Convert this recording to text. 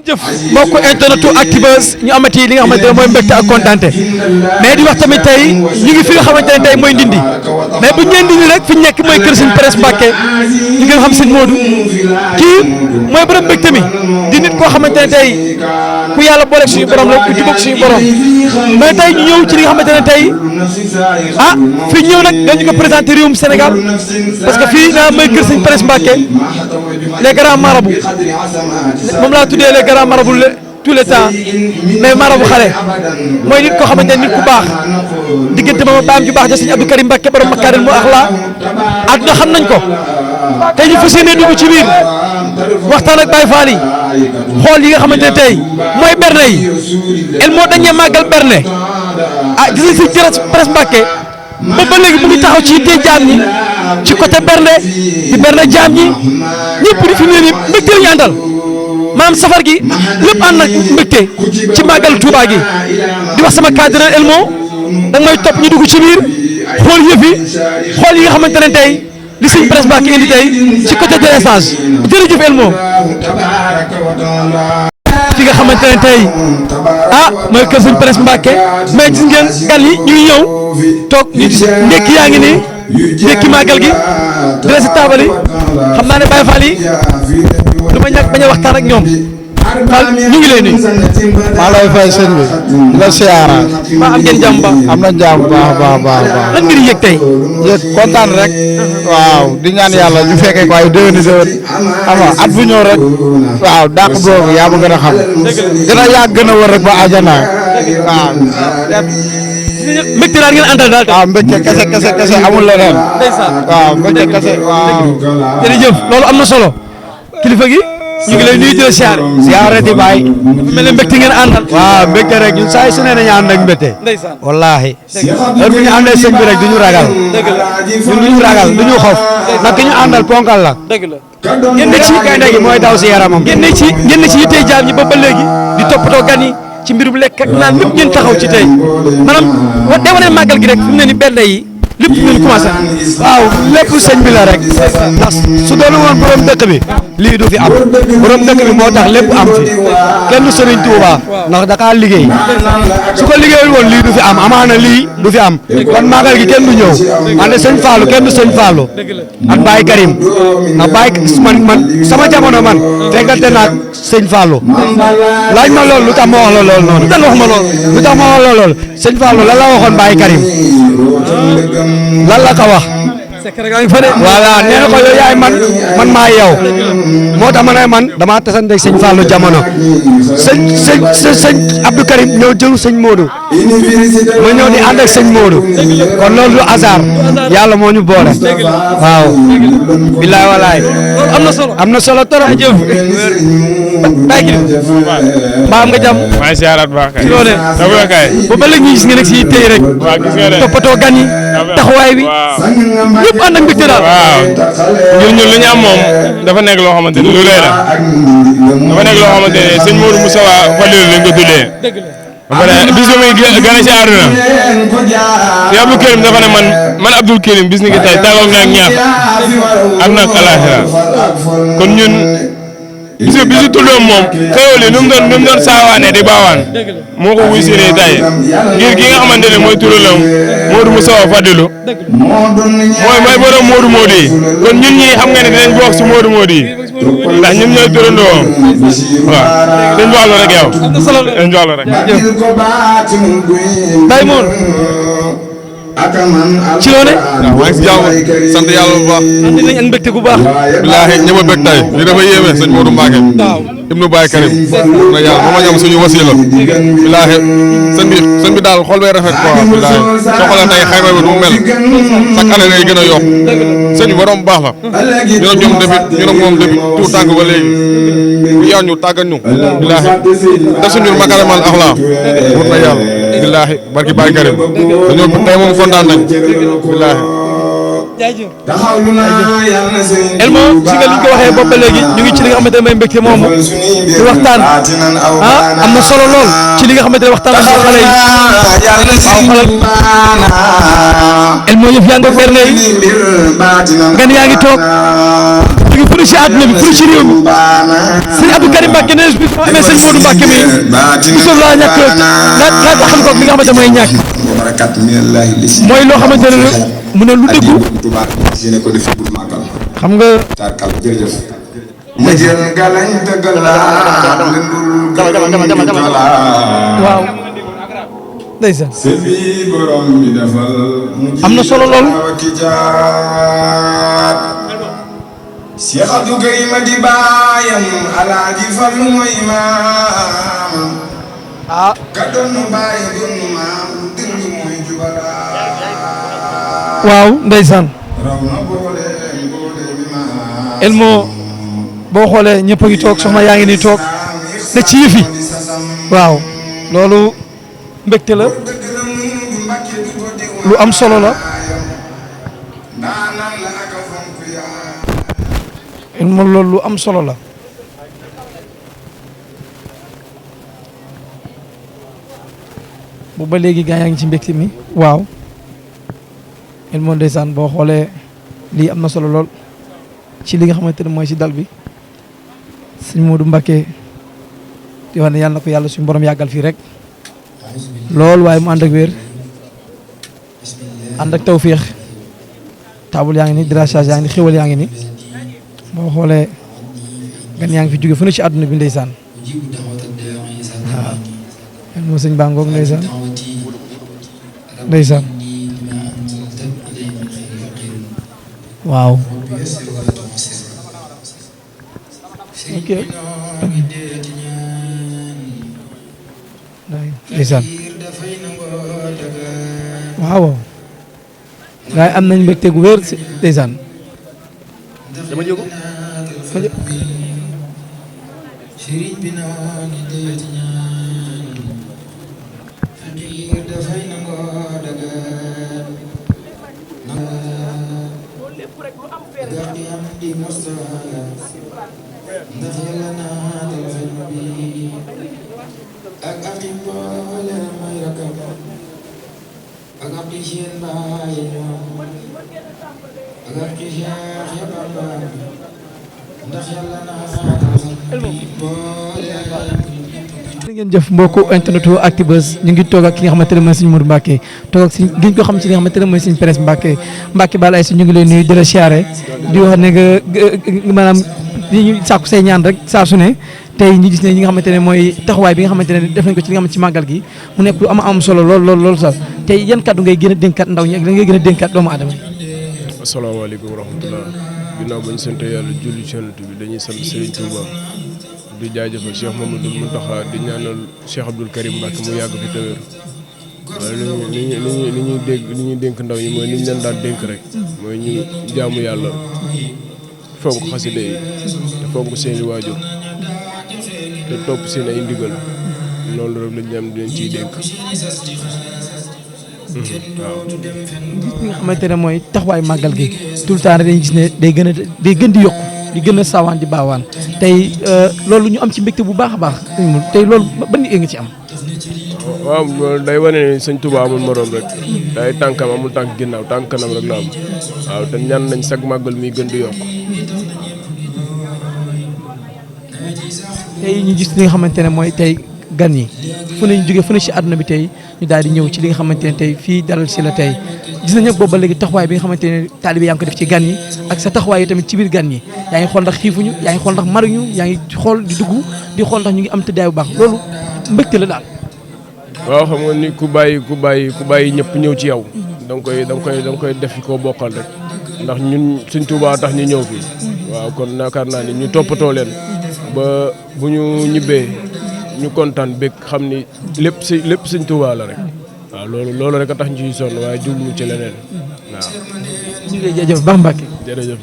jëf mbokku internetu Actubuzz ñu amati li nga xamante ne mooy mbégte ak kontaante mais di wax tamit tey ñu ngi fi nga xamante ne tey mooy Ndindi mais bu ñu nee Ndindi rek fi ñu nekk mooy kër Sëñ Prince Mbacké ñu gën xam Sëñ Modou kii mooy borom mbégte mi di nit koo xamante ne tey ku yàlla booleeg suñu borom la ku jubóog suñu borom mais tey ñu ñëw ci li nga xamante ne tey fii ñëw nag dañu ko présenté réewum Sénégal parce que fii naa mooy kër Sëñ Prince Mbacké les grands marabouts moom laa tuddee les grands marabouts tous les temps mais marabu xale mooy nit koo xamante ne nit ku baax diggante ma baam ju baax ja Sëñ Abdou Karim Mbacké borom makaarim mu axlaa àdduna xam nañ ko tey ñu fas yéene dugg ci biir waxtaan ak Baye Fall yi xool yi nga xamante ne tey mooy berne yi el moo dañee màggal berne gis nga Sëñ Prince Mbacké ba léegi mu ngi taxaw ci yitte jaam ñi ci côté berne di berne jaam ñi ñëpp di fi mu ne nii mbégte la ñu àndal maanaam safar gi lépp ànd nag mbégte ci màggal Touba gi di wax sama cadre Elmo da nga may topp ñu dugg ci biir xool yëf yi xool yi nga xamante ne tey li Sëñ Prince Mbacké indi tey ci côté dressage jërëjëf Elmo. fi nga xamante ne tey mooy kër Sëñ Prince Mbacké mais gis ngeen gan yi ñu ngi ñëw toog ñu gis ndekki yaa ngi nii ndekki màggal gi dressé taabal yi xam naa ne Baye Fall yi du ma ñàkk bañ a waxtaan ak ñoom Fall ñu ngi lay nuyu. maa lay fay sëñ bi di la siyaara. maa am ngeen jàmm baax. am na jàmm baax. lan ngeen di yëg tey. yëg kontaan rek. waaw di ñaan yàlla ñu fekkee ko ay déwéni déwén. xam nga at bu ñëw rek. waaw dàq boobu yaa ma gën a xam. gën a yàgg gën a wër rek ba àjjana. waaw. mbégte daal ngeen àndal daal. waaw mbégte kese amul leneen. waaw mbégte kese waaw. jërëjëf loolu am na solo kilifa gi. ñu ngi lay nuyu di la siyaare. siyaare di bàyyi. mel ne mbégte ngeen àndal. waaw mbégte rek ñun saa yu su ne dañuy ànd ak mbégte. ndeysaan wallaahi. heure bu ñu àndee sëñ bi rek du ñu ragal. dëgg la ñun du ñu ragal du ñu xof. ndax ki ñu àndal ponkal la. dëgg la. ngeen ne ci gaynde gi mooy daw si yaramam. ngeen ne ci yittee jaam ñi ba léegi di toppatoo gan yi ci mbirum lekk ak naan lépp ngeen taxaw ci tey maanaam day wane màggal gi rek fi mu ne nii benn yi lépp ngeen commencé. waaw lépp sëñ bi la rek. ndax su doon woon borom dëkk bi. lii du fi am borom dëkk bi moo tax lépp am fi kenn Sëriñ Tuuba ndax da kaa liggéey su ko liggéeyul woon lii du fi am amaana lii du fi am kon màggal gi kenn du ñëw wante sëñ Fallou kenn du sëñ Fallou ak Baye Karim ndax Baye man sama jamono man fekkante naag sëñ Fallou laaj ma loolu lu tax ma wax la loolu noonu lu tax ma wax la loolu sëñ Fallou lan la waxoon Baye Karim lan la ko wax. voilà nee na ko yow yaay man maa yow moo tax ma ne man damaa tasanteeg sëñ Fallou jamono sëñ Abdou Karim ñëw jëlu sëñ Modou ma ñëw di ànd ak sëñ Modou kon loolu du hasard yàlla moo ñu boole waaw. bilaay walaay am na solo trop jëf. mbaa am nga jàmm. maa ngi siyaaraat baax kay. ci loolu ne ba léegi ñu gis nga nekk si tey rek. waaw gis nga de toppatoo gan yi taxawaay bi. ñëpp ànd ak mbégte daal. waaw ñun lu ñu am moom dafa nekk loo xamante ni lu rëy la dafa nekk loo xamante ne sëñ Modou Moussa Falilou lañ ko tuddee. ba pare bis bi muy gën a si àdduna te Abdou Karim dafa ne man Abdou Karim bis ni ki tey tàggoog naa ak ñaar ak nag alaxira kon ñun bisu tuddoom moom xéwal yi nu mu doon saawaane di baawaan moo ko wuy siree tey ngir gi nga xamante ne mooy turam Modou Moussa Falilou mooy borom Modou Modou yi kon ñun ñii xam nga ne dinañ bokk si Modou Modou yi ndax ñun ñooy turandoo waaw dañ wax la rek yow dañ wax la rek. Baye Mor ci loone waaw maa ngi si jàmm sant yàlla bu baax. andi nañ ak mbégte bu baax. bilaahi ñëpp a bég tey li dafa yéeme sëñ Modou Mbacké ibnu Baye Karim na yàlla moom la ñu am suñu wasila bilaahi sëñ bi daal xol bay rafet quoi bilaahi soo xoolee tey xayma bi du mu mel chaque année day gën a yokk sëñ bi borom baax la ñu ne moom depuis tout tànk ba léegi bu yaw ñu tàggat ñu bilaahi def suñu makarimal axlaa wut na yàlla bilaahi barki Baye Karim dañoo tey moom kontaan nañ bilaahi jaajëf Elmo si nga li ñu ko waxee bopp ba léegi ñu ngi ci li nga xamante ne mooy mbégte moomu di waxtaan am na solo lool ci li nga xamante ne waxtaan ak xale yi waaw xalal Elmo yëf yaa ngi berne yi gan yaa ngi toog jóge fu ne si àdduna bi fu ne si réew mi sëñ Abdou Karim Mbacke nee na bis moo amee sëñ Modou Mbacke mi gisoon laa ñàkk laa taxal ko li nga xamante mooy ñàkk mooy loo xamante ne mu ne lu dëggu xam nga ma jël galañ dëggal laa waaw ndeysaan sëbi borom bi defal am na solo lool Cheikh Abdou Karim di baayam Alaaji Fallu mooy maamam ka doon baay doon maam lu dëng mooy jubala waaw ndeysaan raw na boole mi maam Elmo boo xoolee ñëpp a ngi toog soxna yaa ngi ni toog ne ci yëf yi waaw loolu mbégte la lu am solo la Elmo loolu lu am solo la bu ba léegi gaa yaa ngi ci mbégte mi waaw Elmo ndeysaan boo xoolee lii am na solo lool ci li nga xamante ne mooy ci dal bi sëñ Modou Mbacke di wax ne yàlla na ko yàlla suñu borom yàggal fii rek lool waaye mu ànd ak wér ànd ak tawféex taabul yaa ngi ni drachage yaa ngi ni xéwal yaa ngi ni boo xoolee gan yaa ngi fi jóge fu ne ci àdduna bi ndeysaan waaw moo sëñ Ba ngoog ndeysaan ndeysaan waaw ok ndeysaan waaw waaye am nañ mbégte gu wér si ndeysaan dama jóg ngeen jëf mbokku internetu Actubuzz ñu ngi toog ak ki nga xamante ne mooy sëñ Modou Mbacke toog ak si giñ ko xam ci li nga xamante ne mooy sëñ presse Mbacke Balla Aïssa ñu ngi lay nuyu di la siyaare di wax ne nga maanaam li ñu sàkku say ñaan rek saa su ne tey ñu gis ne ñi nga xamante ne mooy taxawaay bi nga xamante ne def nañ ko ci li nga xamante ci màggal gi mu nekk lu am solo lool sax tey yan kàddu ngay gën a dénkaat ndaw ñi ak ngay gën a dénkaat doomu aadama yi. asalaamaaleykum wa rahmatulah ginnaaw bañ sant yàlla julli ci Yonent bi dañuy sant Serigne Touba di jaajëfal Cheikh Mamadou Mountakha di ñaanal Cheikh Abdou Karim Mbacke mu yàgg fi tëwër waaye li ñuy dénk ndaw ñi mooy li ñu leen daan dénk rek mooy ñu jaamu yàlla fonk xasida yi te fonk seeni waajur te topp seen ay ndigal loolu rek lañ am di leen ciy dénk waaw. li nga xamante ne mooy taxawaay màggal gi tout le temps dañuy gis ne day gën di yokku di gën a saawaan di baawaan tey loolu ñu am ci mbégte bu baax a baax tey loolu ban nit nga ci am. waaw day wane ne sëñ Touba amul morom rek day tànkam amul tànk ginnaaw tànk kanam rek la am waaw te ñaan nañ sag màggal muy gën di yokk. tey ñu gis li nga xamante ne mooy tey gan yi fu ne ñu jógee fu ne ci àdduna bi tey ñu daal di ñëw ci li nga xamante ne tey fii dalal si la tey gis nañu boobu ba léegi taxawaay bi nga xamante ne taalibe yaa ngi ko def ci gan yi ak sa taxawaay yi tamit ci biir gan yi yaa ngi xool ndax xiifuñu yaa ngi xool ndax maruñu yaa ngi xool di dugg di xool ndax ñu ngi am tëddaay bu baax loolu mbégte la daal. waaw xam nga ni ku bàyyi ñëpp ñëw ci yow da nga koy def koo bokkal rek ndax ñun Sëñ Tuubaa tax ñu ñëw fii waaw kon yaakaar naa ni ñu toppatoo leen ba bu ñu ñibbee ñu kontaan bég xam ni lépp Sëñ Tuubaa la rek waaw loolu rek a tax ñu ciy sonn waaye jublu ci leneen waaw. ñu ngi lay jaajëf baax Mbacke. jërëjëf.